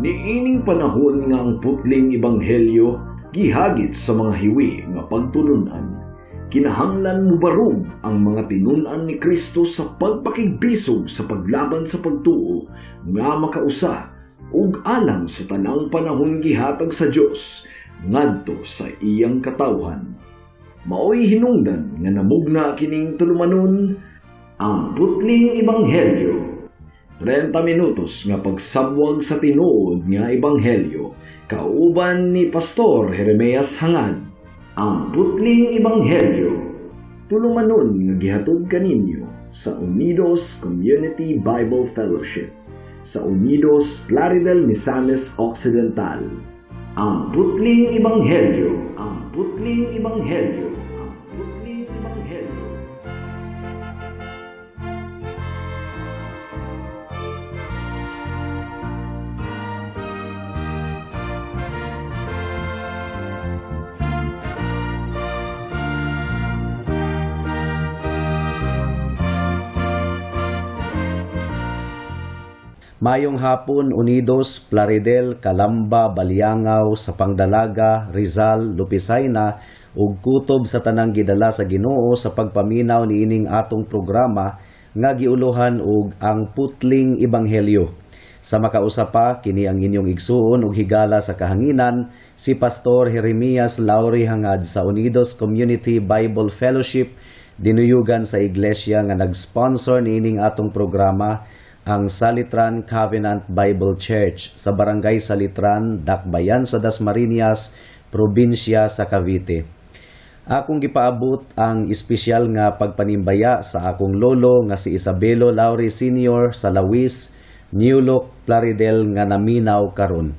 Niining panahon nga ang putling ebanghelyo gihagit sa mga hiwi nga pagtulunan, kinahanglan mubarog ang mga tinun-an ni Kristo sa pagpakigbisog sa paglaban sa pagtuo nga makausa ug alang sa tanang panahon gihatag sa Dios ngadto sa iyang katawhan. Maoy hinungdan nga namugna kining tulumanon, ang Putling Ebanghelyo. 30 minutos nga pagsabwag sa tinuod nga ebanghelyo kauban ni Pastor Jeremias Hangad. Ang Putling Ebanghelyo. Tulumanon nga gihatod kaninyo sa Unidos Community Bible Fellowship sa Unidos, Plaridel, Misamis Occidental. Ang Putling Ebanghelyo. Ang Putling Ebanghelyo. Ang Putling Ebanghelyo. Mayong hapon, Unidos, Plaridel, Calamba, Baliangaw, sa Pangdalaga, Rizal, Lupisayna ug kutob sa tanang gidala sa Ginoo sa pagpaminaw niining atong programa nga giuluhan og ang Putling Ebanghelyo. Sa makausa pa, kini ang inyong igsuon ug higala sa kahanginan, si Pastor Jeremias Lauri Hangad sa Unidos Community Bible Fellowship, dinuyugan sa iglesia nga nag-sponsor niining atong programa, ang Salitran Covenant Bible Church sa Barangay Salitran, Dakbayan sa Dasmariñas, probinsya sa Cavite. Akong gipaabot ang espesyal nga pagpanimbaya sa akong lolo nga si Isabelo Lauri Sr. sa Lawis, New Look, Plaridel nga naminaw karon.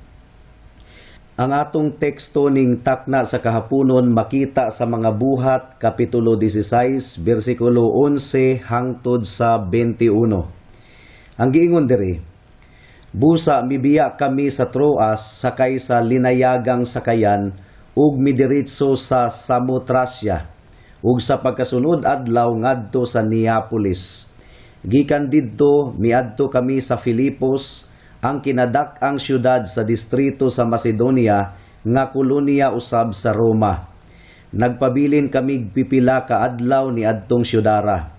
Ang atong teksto ning takna sa kahaponon makita sa mga Buhat kapitulo 16 bersikulo 11 hangtod sa 21. Ang giingon diri, busa mibiya kami sa Troas sakay sa linayagang sakayan ug midiretso sa Samotracia ug sa pagkasunod adlaw ngadto sa Neapolis. Gikan didto miadto kami sa Filipos, ang kinadak-ang syudad sa distrito sa Macedonia nga kolonya usab sa Roma. Nagpabilin kami pipila ka adlaw ni adtong syudara.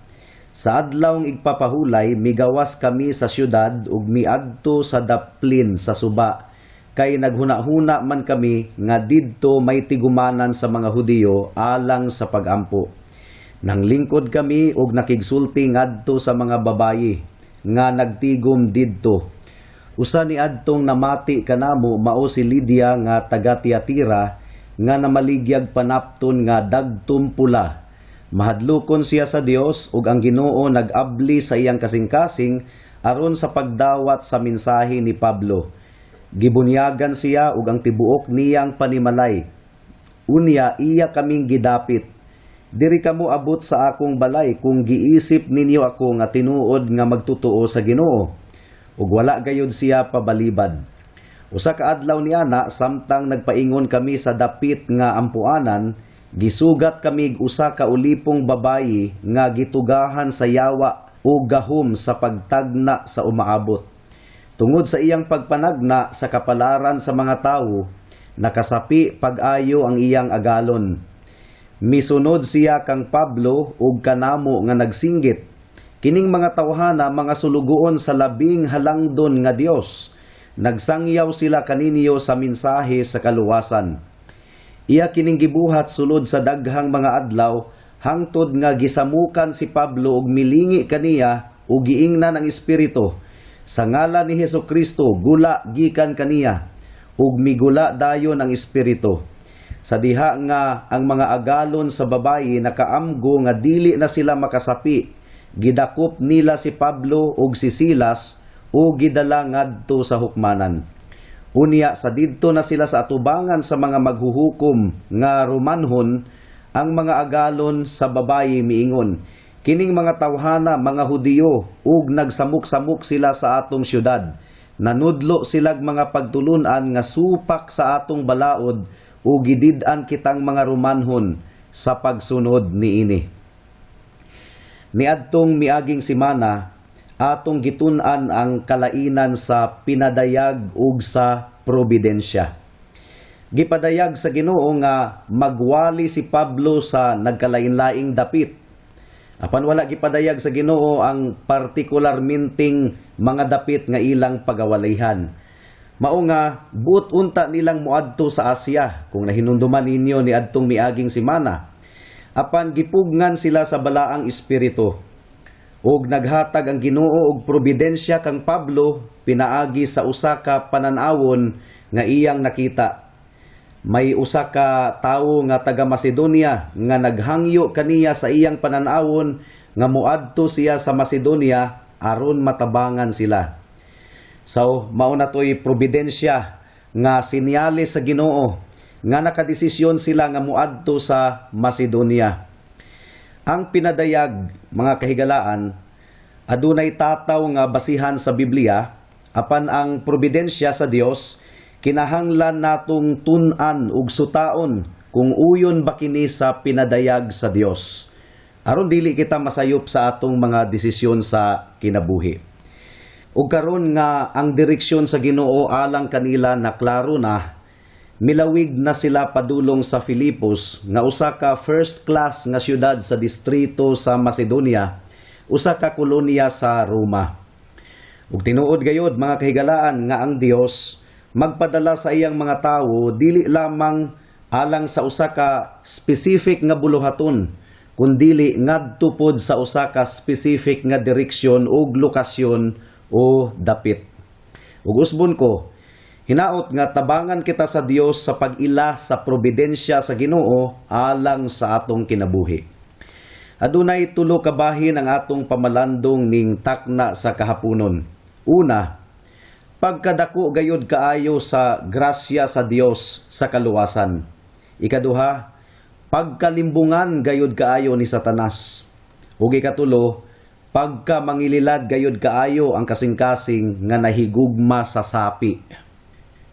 Sa adlawng igpapahulay, migawas kami sa syudad ug miadto sa daplin sa suba, kay naghuna-huna man kami nga didto may tigumanan sa mga Hudiyo alang sa pagampo. Nanglingkod kami ug nakigsulti ngadto sa mga babayi nga nagtigom didto. Usa ni adtong namati kanamo mao si Lydia nga taga Tiatira nga namaligyag panapton nga dagtum pula. Mahadlokon siya sa Dios ug ang Ginoo nag-abli sa iyang kasing-kasing aron sa pagdawat sa mensahe ni Pablo. Gibunyagan siya ug ang tibuok niyang panimalay. Unya iya kaming gidapit. Diri kamo abot sa akong balay kung giisip ninyo ako nga tinuod nga magtutuo sa Ginoo. Ug wala gayud siya pabalibad. Usa ka adlaw niana samtang nagpaingon kami sa dapit nga ampuanan, gisugat kami usa ka ulipong babayi nga gitugahan sa yawa o gahom sa pagtagna sa umaabot. Tungod sa iyang pagpanagna sa kapalaran sa mga tawo, nakasapi pag-ayo ang iyang agalon. Misunod siya kang Pablo ug kanamo nga nagsinggit, kining mga tawhana mga sulugoon sa labing halangdon nga Dios. Nagsangyaw sila kaninyo sa mensahe sa kaluwasan. Iya kining gibuhat sulod sa daghang mga adlaw hangtod nga gisamukan si Pablo ug milingi kaniya ug giingnan ang espiritu. Sa ngalan ni Hesukristo gula gikan kaniya ug migula dayon ang espiritu. Sa diha nga ang mga agalon sa babayi nakaamgo nga dili na sila makasapi, gidakop nila si Pablo ug si Silas ug gidala ngadto sa hukmanan. Unya sa didto na sila sa atubangan sa mga maghuhukom nga Romanhon, ang mga agalon sa babayi miingon, kining mga tawhana mga Hudiyo ug nagsamok-samok sila sa atong syudad. Nanudlo silag mga pagtulun-an nga supak sa atong balaod ug gidid-an kitang mga Romanhon sa pagsunod niini. Niadtong miaging semana, atong gitun-an ang kalainan sa pinadayag ug sa providensya. Gipadayag sa Ginoo nga magwali si Pablo sa nagkalain-laing dapit. Apan wala gipadayag sa Ginoo ang partikularmenteng mga dapit nga ilang pagawalihan. Mao nga buot unta nilang moadto sa Asia kung nahinumduman ninyo ni adtong miaging semana. Apan gipugngan sila sa Balaang Espiritu. Ug naghatag ang Ginoo og providensya kang Pablo pinaagi sa usa ka panan-awon nga iyang nakita. May usa ka tawo nga taga Macedonia nga naghangyo kaniya sa iyang panan-awon nga moadto siya sa Macedonia aron matabangan sila. So, mao na to'y providensya nga sinyales sa Ginoo nga nakadesisyon sila nga moadto sa Macedonia. Ang pinadayag, mga kahigalaan, adunay tataw nga basihan sa Biblia, apan ang providensya sa Dios kinahanglan natong tun-an ug sutaon kung uyon ba kini sa pinadayag sa Dios, aron dili kita masayop sa atong mga desisyon sa kinabuhi. Ug karon nga ang direksyon sa Ginoo alang kanila na klaro na, milawig na sila padulong sa Filipos nga usa ka first class nga syudad sa distrito sa Macedonia, usa ka kolonya sa Roma. Ug tinuod gayod, mga kahigalaan, nga ang Dios magpadala sa iyang mga tawo dili lamang alang sa usa ka specific nga buluhaton, kundili ngadto pod sa usa ka specific nga direksyon ug lokasyon o dapit. Ug usbon ko, hinaot nga tabangan kita sa Dios sa pag-ila sa providensya sa Ginoo alang sa atong kinabuhi. Adunay tulo ka bahin ang atong pamalandong ning takna sa kahaponon. Una, pagkadako gayud kaayo sa grasya sa Dios sa kaluwasan. Ikaduha, pagkalimbungan gayud kaayo ni Satanas. Ug ikatulo, pagka mangililad gayud kaayo ang kasing-kasing nga nahigugma sa sapi.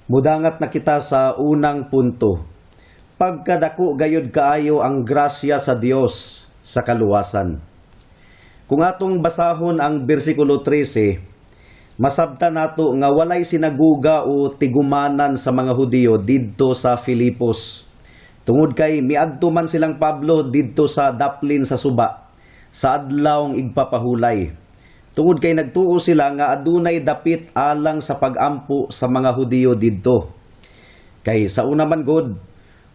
Mudangat na kita sa unang punto. Pagkadako gayud kaayo ang grasya sa Dios sa kaluwasan. Kung atong basahon ang bersikulo 13, masabta nato nga walay sinaguga o tigumanan sa mga Hudiyo didto sa Filipos. Tungod kay miadto man silang Pablo didto sa daplin sa suba sa adlawng igpapahulay. Tungod kay nagtuo sila nga adunay dapit alang sa pagampo sa mga Hudiyo didto. Kay sa una man gud,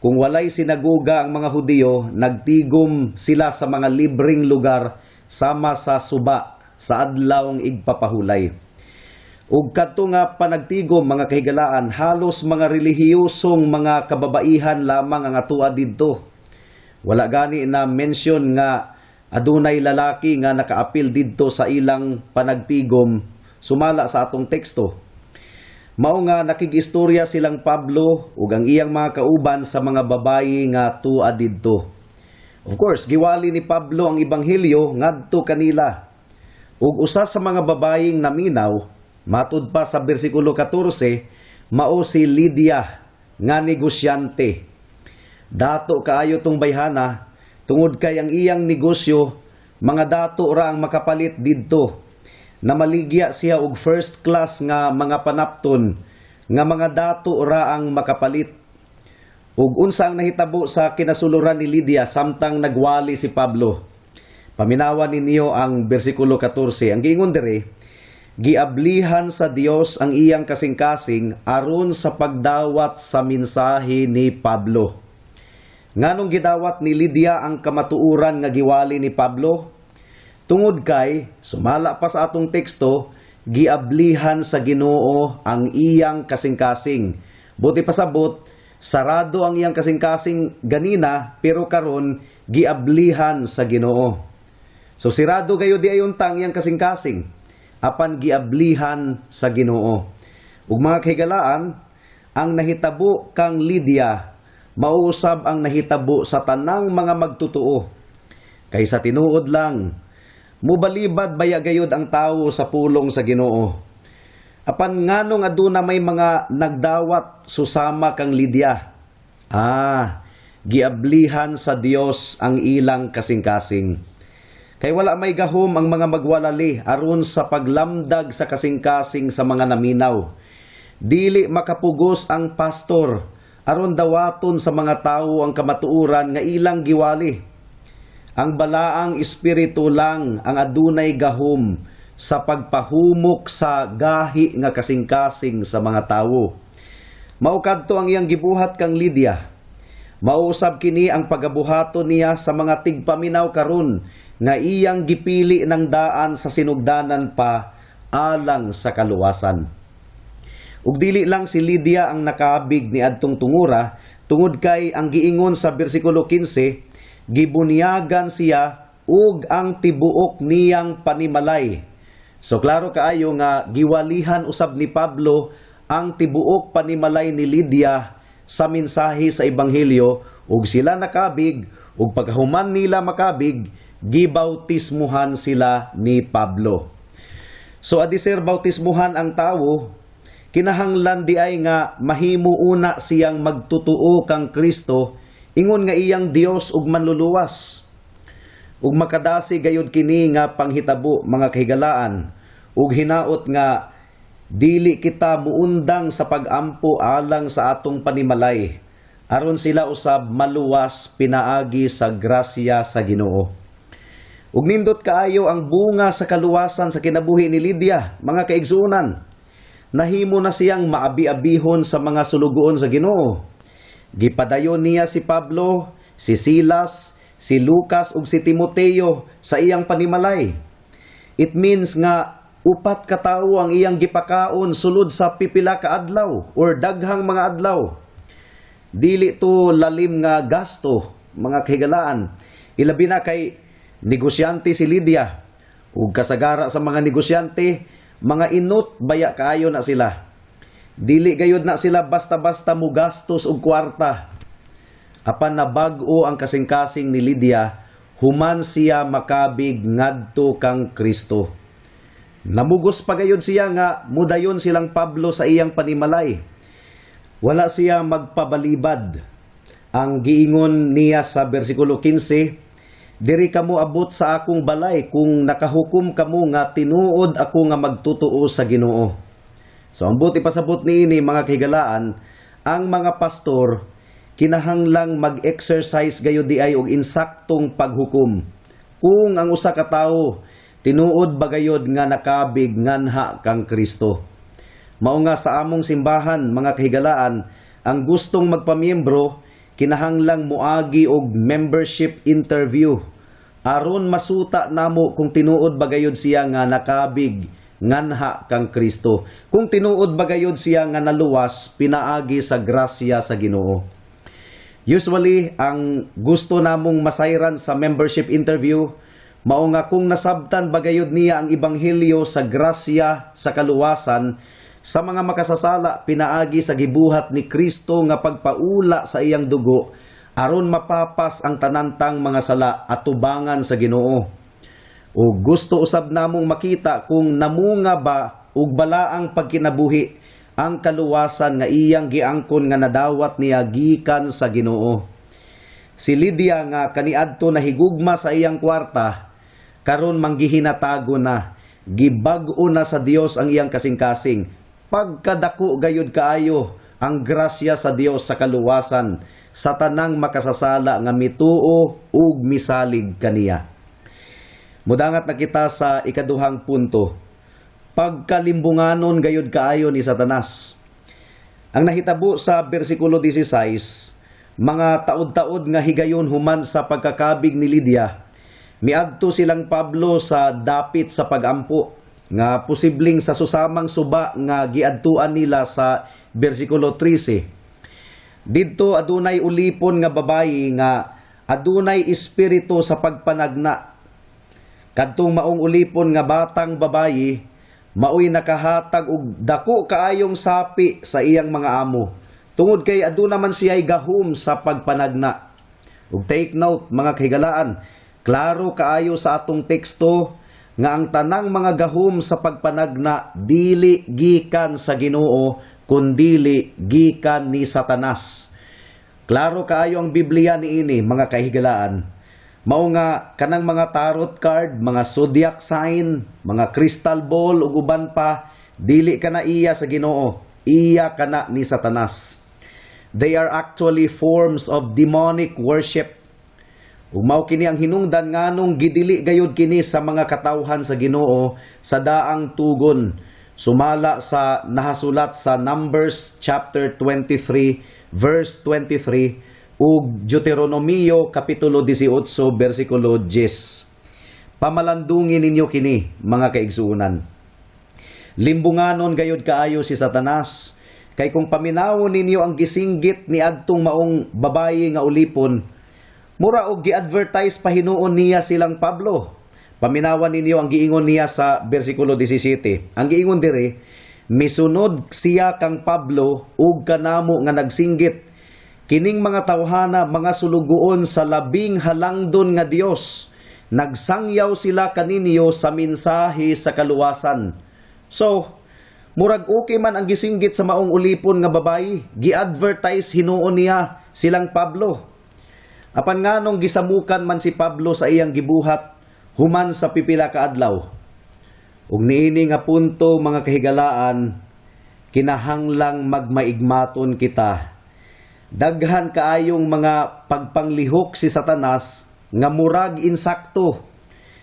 kung walay sinaguga ang mga Hudiyo, nagtigom sila sa mga libreng lugar sama sa suba sa adlawng igpapahulay. Ug kadto nga panagtigom, mga kahigalaan, halos mga relihiyosong mga kababaihan lamang ang atua didto. Wala gani na mention nga adunay lalaki nga nakaapil didto sa ilang panagtigom sumala sa atong teksto. Mao nga nakigistorya silang Pablo ug ang iyang mga kauban sa mga babayi nga tua didto. Of course, giwali ni Pablo ang ebanghelyo ngadto kanila. Ug usa sa mga babayeng naminaw, matud pa sa bersikulo 14, mao si Lydia nga negosyante. Dato kaayo tong bayhana tungod kay ang iyang negosyo, mga dato ra ang makapalit didto. Namaligya siya og first class nga mga panapton nga mga dato ra ang makapalit. Ug unsa ang nahitabo sa kinasuluran ni Lydia samtang nagwali si Pablo? Paminawan ninyo ang bersikulo 14. Ang giingon diri, giablihan sa Dios ang iyang kasing-kasing aron sa pagdawat sa mensahe ni Pablo. Nganong gidawat ni Lydia ang kamatuoran nga giwali ni Pablo? Tungod kay sumala pa sa atong teksto, giablihan sa Ginoo ang iyang kasing-kasing. Buot pasabot, sarado ang iyang kasing-kasing ganina, pero karon giablihan sa Ginoo. So sirado gayo di ayon tang iyang kasing-kasing, apan giablihan sa Ginoo. Ug mga kahigalaan, ang nahitabo kang Lydia mauusab ang nahitabo sa tanang mga magtutuo. Kay sa tinuod lang, mubalibad baya gayod ang tawo sa pulong sa Ginoo. Apan nganong aduna may mga nagdawat susama kang Lydia? Ah, giablihan sa Dios ang ilang kasing-kasing. Kay wala may gahom ang mga magwalali aron sa paglamdag sa kasing-kasing sa mga naminaw. Dili makapugos ang pastor aron dawaton sa mga tawo ang kamatuoran nga ilang giwali. Ang Balaang Espiritu lang ang adunay gahom sa pagpahumok sa gahi nga kasing-kasing sa mga tawo. Mao kadto ang iyang gibuhat kang Lydia. Mao usab kini ang pagabuhaton niya sa mga tigpaminaw karon nga iyang gipili ng daan sa sinugdanan pa alang sa kaluwasan. Ug dili lang si Lydia ang nakabig ni adtong tungura, tungod kay ang giingon sa bersikulo 15, gibunyagan siya ug ang tibuok niyang panimalay. So klaro kaayo nga giwalihan usab ni Pablo ang tibuok panimalay ni Lydia sa mensahe sa ebanghelyo, ug sila nakabig, ug pagkahuman nila makabig, gibautismuhan sila ni Pablo. So adiser bautismuhan ang tawo, kinahanglan di ay nga mahimo una siyang magtutuo kang Kristo ingon nga iyang Dios ug manluluwas. Ug makadasi gayud kini nga panghitabo, mga kahigalaan, ug hinaot nga dili kita muundang sa pagampo alang sa atong panimalay aron sila usab maluwas pinaagi sa grasya sa Ginoo. Ug nindot kaayo ang bunga sa kaluwasan sa kinabuhi ni Lydia, mga kaigsuonan. Nahimo na siyang maabi-abihon sa mga sulugoon sa Ginoo. Gipadayon niya si Pablo, si Silas, si Lucas ug si Timoteo sa iyang panimalay. It means nga upat ka tawo ang iyang gipakaon sulod sa pipila ka adlaw or daghang mga adlaw. Dili to lalim nga gasto, mga kahigalaan. Ilabi na kay negosyante si Lydia. Ug kasagara sa mga negosyante, mga inot baya kaayo na sila. Dili gayud na sila basta-basta mugastos og kwarta. Apan nabag-o ang kasing-kasing ni Lydia human siya makabig ngadto kang Kristo. Namugos pa gayud siya nga mudayon silang Pablo sa iyang panimalay. Wala siya magpabalibad. Ang giingon niya sa bersikulo 15, "Diri kamo abot sa akong balay kung nakahukom kamo nga tinuod ako nga magtutuo sa Ginoo." So ang buot ipasabot niini, mga kahigalaan, ang mga pastor kinahanglang mag-exercise gayud di ay og insaktong paghukom kung ang usa ka tawo tinuod ba gayud nga nakabig nganha kang Kristo. Mao nga sa among simbahan, mga kahigalaan, ang gustong magpamiyembro kinahanglang moagi og membership interview aron masuta namo kung tinuod ba gayud siya nga nakabig nganha kang Kristo, kung tinuod ba gayud siya nga naluwas pinaagi sa grasya sa Ginoo. Usually, ang gusto namong masayran sa membership interview mao nga kung nasabtan ba gayud niya ang ebanghelyo sa grasya sa kaluwasan sa mga makasasala pinaagi sa gibuhat ni Kristo nga pagpaula sa iyang dugo aron mapapas ang tanantang mga sala atubangan sa Ginoo. O gusto usab namong makita kung namunga ba og balaang pagkinabuhi ang kaluwasan nga iyang giangkon nga nadawat niya gikan sa Ginoo. Si Lydia nga kaniadto nahigugma sa iyang kwarta, karon manggihinatago na, gibag-o na sa Dios ang iyang kasing-kasing. Pagkadako gayud kaayo ang grasya sa Dios sa kaluwasan sa tanang makasasala nga mituo ug misalig kaniya. Mudangat na kita sa ikaduhang punto. Pagkalimbunganon gayud kaayo ni Satanas. Ang nahitabo sa bersikulo 16, mga taod-taod nga higayon human sa pagkakabig ni Lydia, miadto silang Pablo sa dapit sa pagampo nga posibleng sa susamang suba nga giadtuan nila sa bersikulo 13. Didto adunay ulipon nga babayi nga adunay espiritu sa pagpanagna. Kadtong maong ulipon nga batang babayi maoy nakahatag og dako kaayong sapi sa iyang mga amo, tungod kay aduna man siya'y gahom sa pagpanagna. Ug take note, mga kahigalaan, klaro kaayo sa atong teksto nga ang tanang mga gahom sa pagpanagna dili gikan sa Ginoo kundili gikan ni Satanas. Klaro kaayo ang Biblia niini, mga kahigalaan. Mao nga kanang mga tarot card, mga zodiac sign, mga crystal ball ug uban pa, dili kana iya sa Ginoo, iya kana ni Satanas. They are actually forms of demonic worship. Ug mao kini ang hinungdan nganong gidili gayud kini sa mga katawhan sa Ginoo sa daang tugon, sumala sa nahasulat sa Numbers chapter 23 verse 23 ug Deuteronomio kapitulo 18 bersikulo 10. Pamalandungi ninyo kini, mga kaigsuonan. Limbunganon gayud kaayo si Satanas kay kung paminawon ninyo ang gisinggit ni adtong maong babayi nga ulipon, mura og gi-advertise pa hinuon niya silang Pablo. Paminawan ninyo ang giingon niya sa bersikulo 17. Ang giingon diri, "Misunod siya kang Pablo ug kanamo nga nagsinggit, 'Kining mga tawhana mga sulugoon sa Labing Halangdon nga Dios. Nagsangyaw sila kaninyo sa mensahe sa kaluwasan.'" So, murag okay man ang gisinggit sa maong ulipon nga babayi. Gi-advertise hinuon niya silang Pablo. Apan nganong gisamukan man si Pablo sa iyang gibuhat human sa pipila ka adlaw? Ug niini nga punto, mga kahigalaan, kinahanglang magmaigmaton kita. Daghan kaayong mga pagpanglihok si Satanas nga murag insakto,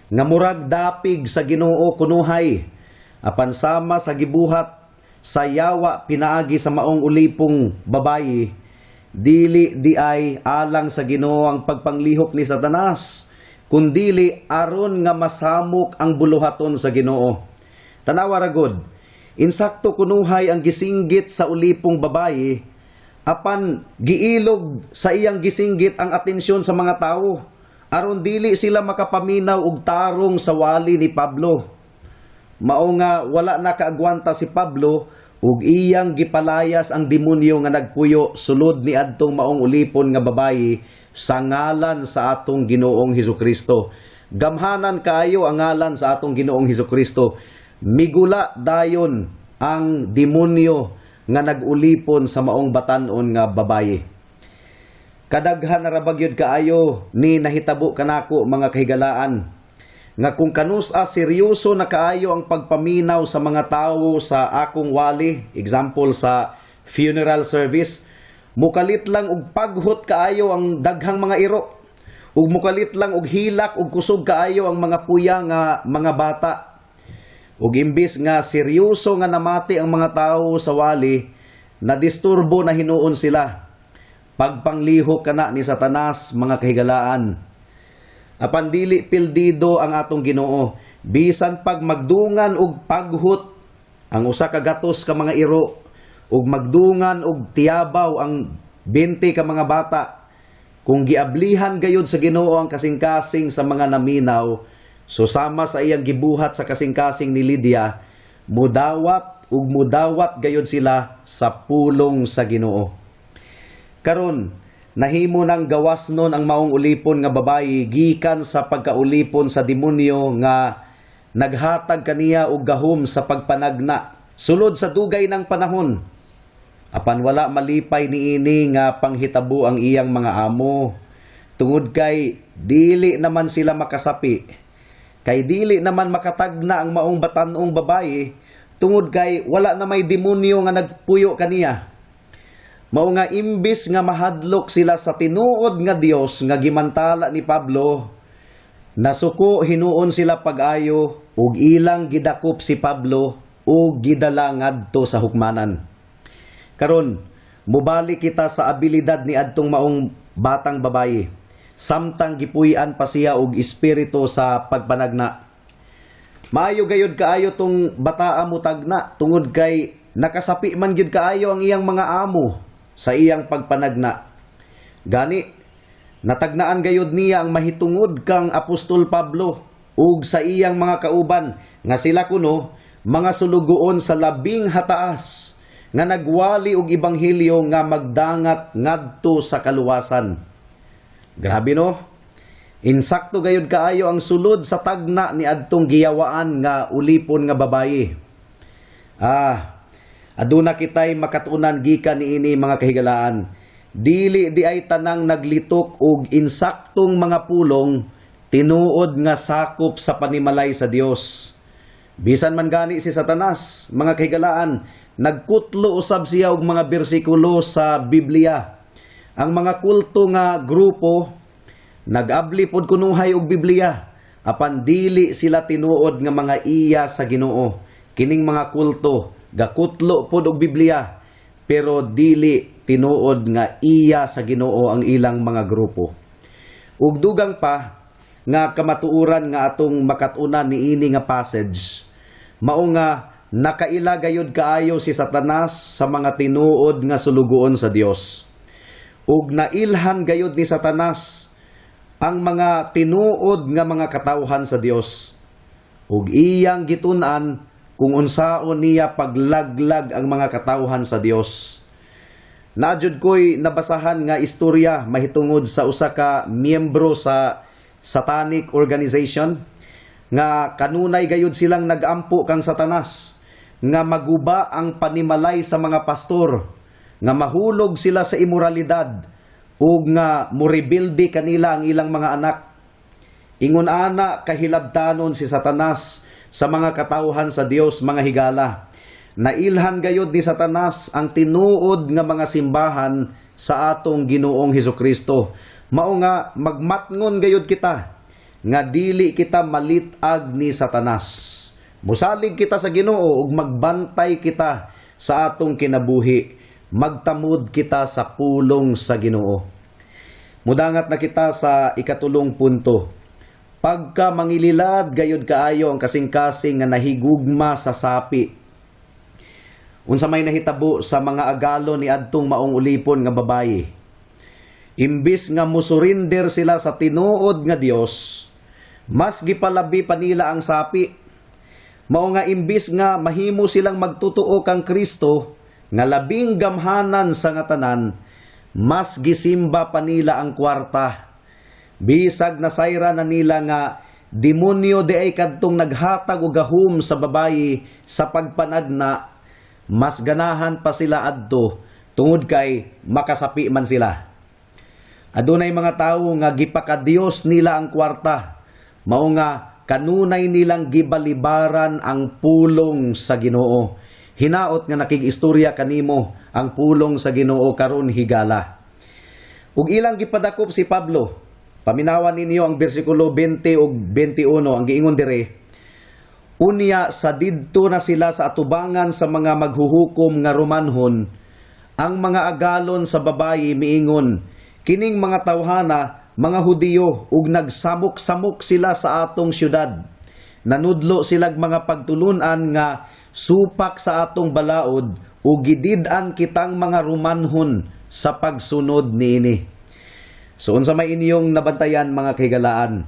nga murag dapig sa Ginoo kunuhay. Apan sama sa gibuhat sa yawa pinaagi sa maong ulipong babayi, dili diay alang sa Ginoo ang pagpanglihok ni Satanas, kundili aron nga masamok ang buluhaton sa Ginoo. Tanawa ra gud, insakto kunuhay ang gisinggit sa ulipong babayi, apan giilog sa iyang gisinggit ang atensyon sa mga tawo aron dili sila makapaminaw og tarong sa wali ni Pablo. Mao nga wala na kaagwanta si Pablo ug iyang gipalayas ang demonyo nga nagpuyo sulod ni adtong maong ulipon nga babayi sa ngalan sa atong Ginoong Hesukristo. Gamhanan kaayo ang ngalan sa atong Ginoong Hesukristo. Migula dayon ang demonyo nga nag-ulipon sa maong batan-on nga babayi. Kadaghan na ra ba gyud kaayo ni nahitabo kanako, mga kahigalaan, nga kung kanus-a seryoso na kaayo ang pagpaminaw sa mga tawo sa akong wali, example sa funeral service, mukalit lang og paghot kaayo ang daghang mga iro ug mukalit lang og hilak ug kusog kaayo ang mga puya nga mga bata. Ug imbis nga seryoso nga namati ang mga tawo sa wali, nadisturbo na hinuon sila. Pagpanglihok kana ni Satanas, mga kahigalaan. Apan dili pildido ang atong Ginoo. Bisan pag magdungan og paghut ang 100 ka mga iro ug magdungan og tiyabaw ang 20 ka mga bata, kung giablihan gayud sa Ginoo ang kasing-kasing sa mga naminaw, susama sa iyang gibuhat sa kasing-kasing ni Lydia, mudawat ug mudawat gayud sila sa pulong sa Ginoo. Karon, nahimo nang gawas nun ang maong ulipon nga babayi gikan sa pagkaulipon sa demonyo nga naghatag kaniya og gahom sa pagpanagna sulod sa dugay ng panahon. Apan wala malipay niini nga panghitabo ang iyang mga amo tungod kay dili naman sila makasapi kay dili naman makatagna ang maong batan-ong babayi tungod kay wala na may demonyo nga nagpuyo kaniya. Mao nga imbis nga mahadlok sila sa tinuod nga Dios nga gimantala ni Pablo, nasuko hinuon sila pag-ayo ug ilang gidakop si Pablo ug gidala ngadto sa hukmanan. Karon, mubalik kita sa abilidad ni adtong maong batang babayi samtang gipuy-an pa siya og espiritu sa pagpanagna. Maayo gayud kaayo tong bataa mutagna tungod kay nakasapi man gyud kaayo ang iyang mga amo sa iyang pagpanagna. Gani, natagnaan gayud niya ang mahitungod kang Apostol Pablo ug sa iyang mga kauban nga sila kuno mga sulugoon sa Labing Hataas nga nagwali og ebanghelyo nga magdangat ngadto sa kaluwasan. Grabe, no? Insakto gayud kaayo ang sulod sa tagna ni adtong giyawaan nga ulipon nga babayi. Aduna kitay makatunan gikan niini, mga kahigalaan. Dili diay tanang naglitok og insaktong mga pulong tinuod nga sakop sa panimalay sa Dios. Bisan man gani si Satanas, mga kahigalaan, nagkutlo usab siya og mga bersikulo sa Biblia. Ang mga kulto nga grupo nag-abli pod kunuhay og Biblia, apan dili sila tinuod nga mga iya sa Ginoo. Kining mga kulto gakutlo pod og Biblia, pero dili tinuod nga iya sa Ginoo ang ilang mga grupo. Ug dugang pa nga kamatuoran nga atong makat-unan niini nga passage, mao nga nakaila gayud kaayo si Satanas sa mga tinuod nga sulugoon sa Dios. Ug nailhan gayud ni Satanas ang mga tinuod nga mga katawhan sa Dios. Ug iyang gitun-an kung unsaon niya paglaglag ang mga katawhan sa Dios. Naa jud ko'y nabasahan nga istorya mahitungod sa usa ka miyembro sa satanic organization nga kanunay gayud silang nagampo kang Satanas nga maguba ang panimalay sa mga pastor, nga mahulog sila sa imoralidad ug nga morebelde kanila ang ilang mga anak. Ingon ana kahilabtanon si Satanas sa mga katawhan sa Dios, mga higala. Nailhan gayud ni Satanas ang tinuod nga mga simbahan sa atong Ginoong Hesukristo. Mao nga magmatngon gayud kita nga dili kita malitag ni Satanas. Musalig kita sa Ginoo ug magbantay kita sa atong kinabuhi. Magtamod kita sa pulong sa Ginoo. Mudangat na kita sa ikatulong punto. Pagka mangililad gayud kaayo ang kasing-kasing nga nahigugma sa sapi. Unsa may nahitabo sa mga agalo ni adtong maong ulipon nga babayi? Imbis nga musurinder sila sa tinuod nga Dios, mas gipalabi pa nila ang sapi. Mao nga imbis nga mahimo silang magtotoo kang Kristo nga labing gamhanan sa nga tanan, mas gisimba pa nila ang kwarta. Bisag nasayra na nila nga demonyo diay kadtong naghatag og gahom sa babayi sa pagpanagna, mas ganahan pa sila adto tungod kay makasapi man sila. Adunay mga tawo nga gipakadiyos nila ang kwarta, mao nga kanunay nilang gibalibaran ang pulong sa Ginoo. Hinaot nga nakig-istorya kanimo ang pulong sa Ginoo karon, higala. Ug ilang gipadakop si Pablo. Paminawan ninyo ang bersikulo 20 ug 21, ang giingon dire. Unya sa didto na sila sa atubangan sa mga maghuhukom nga Romanhon, ang mga agalon sa babayi miingon, "Kining mga tawhana mga Hudiyo ug nagsamok-samok sila sa atong syudad. Nanudlo silag mga pagtulunan nga supak sa atong balaod ug gidid-an kitang mga Romanhon sa pagsunod niini." So unsa may inyong nabantayan, mga kahigalaan?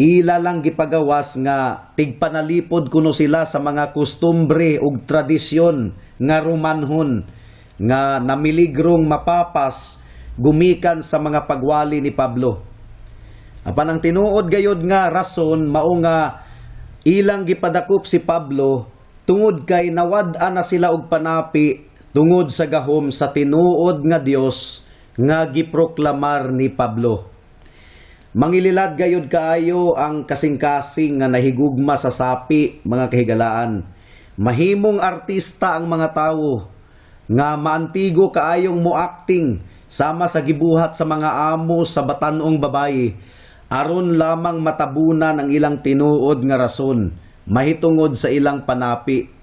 Ila lang gipagawas nga tigpanalipod kuno sila sa mga kustumbre ug tradisyon nga Romanhon nga namiligrong mapapas gumikan sa mga pagwali ni Pablo. Apan ang tinuod gayod nga rason mao nga ilang gipadakop si Pablo tungod kay nawad-an na sila og panapi tungod sa gahom sa tinuod nga Dios nga giproklamar ni Pablo. Mangililad gayud kaayo ang kasing-kasing nga nahigugma sa sapi, mga kahigalaan. Mahimong artista ang mga tawo nga maantigo kaayong mo-acting sama sa gibuhat sa mga amo sa batanong babayi aron lamang matabunan ang ilang tinuod nga rason mahitungod sa ilang panapi.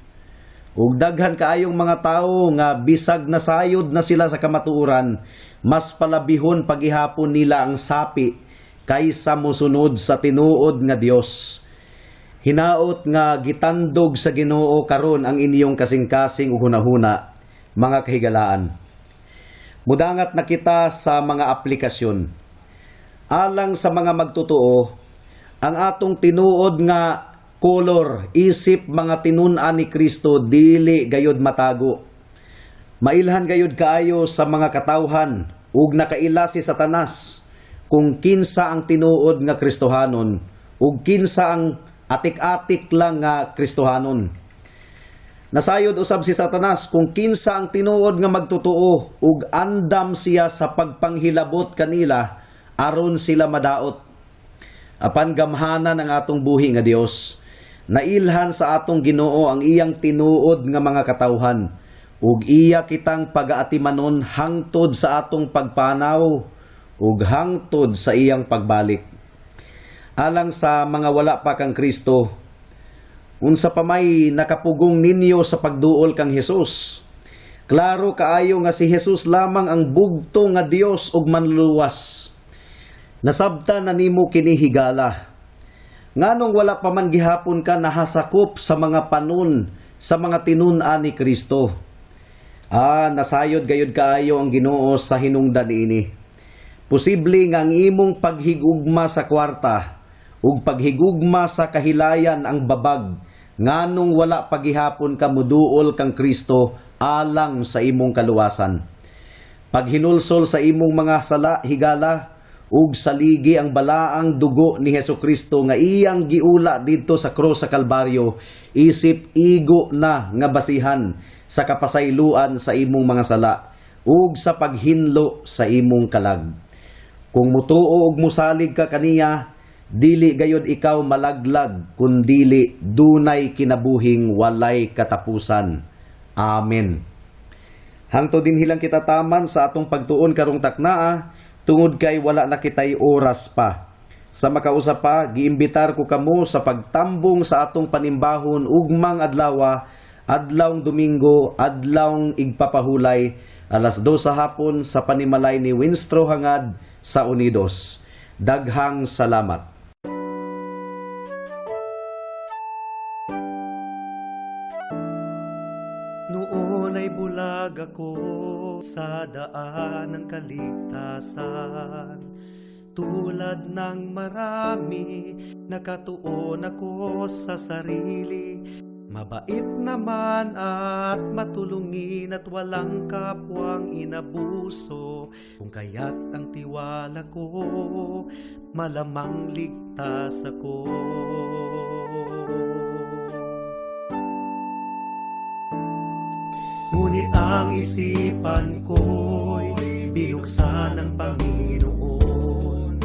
Ug daghan kaayong mga tawo nga bisag nasayod na sila sa kamatuoran, mas palabihon pagihapon nila ang sapi kaysa mosunod sa tinuod nga Dios. Hinaot nga gitandog sa Ginoo karon ang inyong kasing-kasing ug hunahuna, mga kahigalaan. Mudangat na kita sa mga aplikasyon. Alang sa mga magtotoo, ang atong tinuod nga kolor isip mga tinun-an ni Kristo dili gayud matago. Mailhan gayud kaayo sa mga katawhan ug nakaila si Satanas kung kinsa ang tinuod nga Kristohanon ug kinsa ang atik-atik lang nga Kristohanon. Nasayod usab si Satanas kung kinsa ang tinuod nga magtotoo ug andam siya sa pagpanghilabot kanila aron sila madaot. Apan gamhanan ang atong buhi nga Dios. Nailhan sa atong Ginoo ang iyang tinuod nga mga katawhan ug iya kitang pagaatimanon hangtod sa atong pagpanaw ug hangtod sa iyang pagbalik. Alang sa mga wala pa kang Kristo, unsa pa may nakapugong ninyo sa pagduol kang Hesus? Klaro kaayo nga si Hesus lamang ang bugto nga Dios ug manluluwas. Nasabta na nimo kini, higala. Nganong wala pa man gihapon ka nahasakop sa mga panon sa mga tinun-an ni Kristo? Nasayod gayud kaayo ang Ginoo sa hinungdan niini. Posible nga ang imong paghigugma sa kwarta ug paghigugma sa kahilayan ang babag nganong wala pa gihapon ka muduol kang Kristo alang sa imong kaluwasan. Paghinulsol sa imong mga sala, higala, ug saligi ang balaang dugo ni Hesukristo nga iyang giula didto sa krus sa Kalbaryo isip igo na nga basihan sa kapasayloan sa imong mga sala ug sa paghinlo sa imong kalag. Kung mutuo ug musalig ka kaniya, dili gayod ikaw malaglag kundili dunay kinabuhing walay katapusan. Amen. Hangtod dinhi lang kita taman sa atong pagtuon karong taknaa tungod kay wala na kitay oras pa. Sa makausa pa, giimbitar ko kamo sa pagtambong sa atong panimbahon ugmang adlawa, adlawng Domingo, adlawng igpapahulay, 2:00 sa hapon sa panimalay ni Winstro Hangad sa Unidos. Daghang salamat. Noon ay bulag ako sa daan ng kaligtasan. Tulad ng marami, nakatuon ako sa sarili. Mabait naman at matulungin at walang kapwang inabuso. Kung kaya't ang tiwala ko, malamang ligtas ako. Ngunit ang isipan ko'y binuksan ng Panginoon.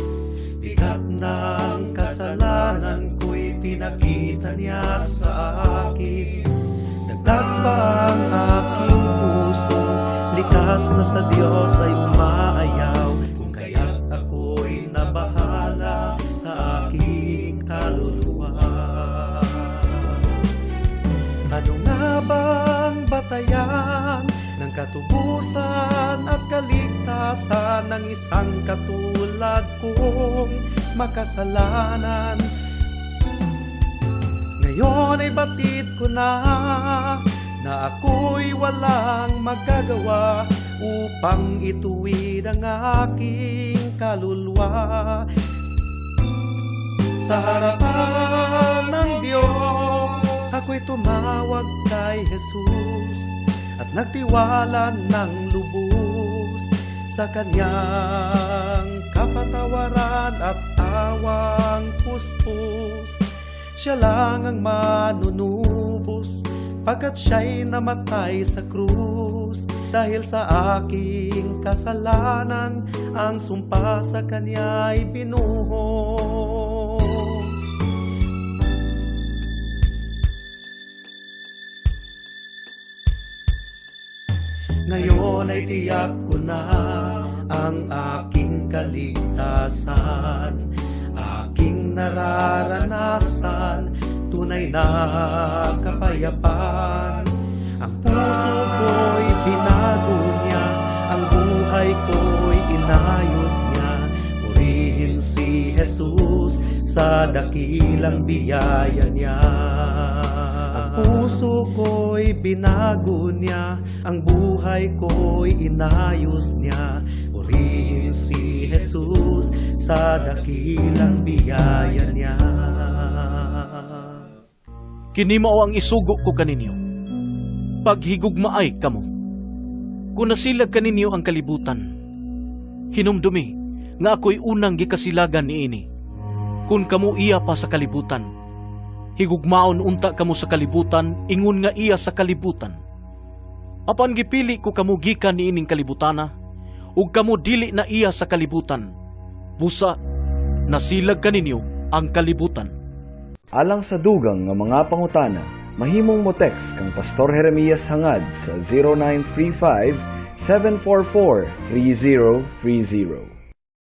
Bigat ng kasalanan ko'y pinakita niya sa akin. Dagdag pa ang aking puso, likas na sa Diyos ay umaayaw. Kung kaya't ako'y nabahala sa aking kaluluwa. Ano nga bang batayan ng katubusan at kaligtasan ng isang katulad kong makasalanan? Ngayon ay batid ko na na ako'y walang magagawa upang ituwid ang aking kaluluwa. Sa harapan ng Diyos, ako'y tumawag kay Jesus at nagtiwala ng lubos sa kanyang kapatawaran at awang puspos. Siya lang ang manunubos pagkat siya'y namatay sa krus. Dahil sa aking kasalanan, ang sumpa sa kanya'y binuhos. Ngayon ay tiyak ko na ang aking kaligtasan, aking nararanasan, tunay na kapayapaan. Ang puso ko'y binago niya, ang buhay ko'y inayos niya. Purihin si Jesus sa dakilang biyaya niya. Ang puso ko'y binago niya, ang buhay ko'y inayos niya. Purihin si Jesus sa dakilang biyaya niya. Kini mao ang isugo ko kaninyo. Paghigugmaay kamo. Kung nasilag kaninyo ang kalibutan, hinumdumi nga ako'y unang gikasilagan niini. Kung kamo iya pa sa kalibutan, Higugmaon unta kamo sa kalibutan, ingon nga iya sa kalibutan. Apan gipili ko kamo gikan niining kalibutana, ug kamo dili na iya sa kalibutan. Busa, nasilag kaninyo ang kalibutan. Alang sa dugang nga mga pangutana, mahimong mo text kang Pastor Jeremias Hangad sa 0935 744 3030.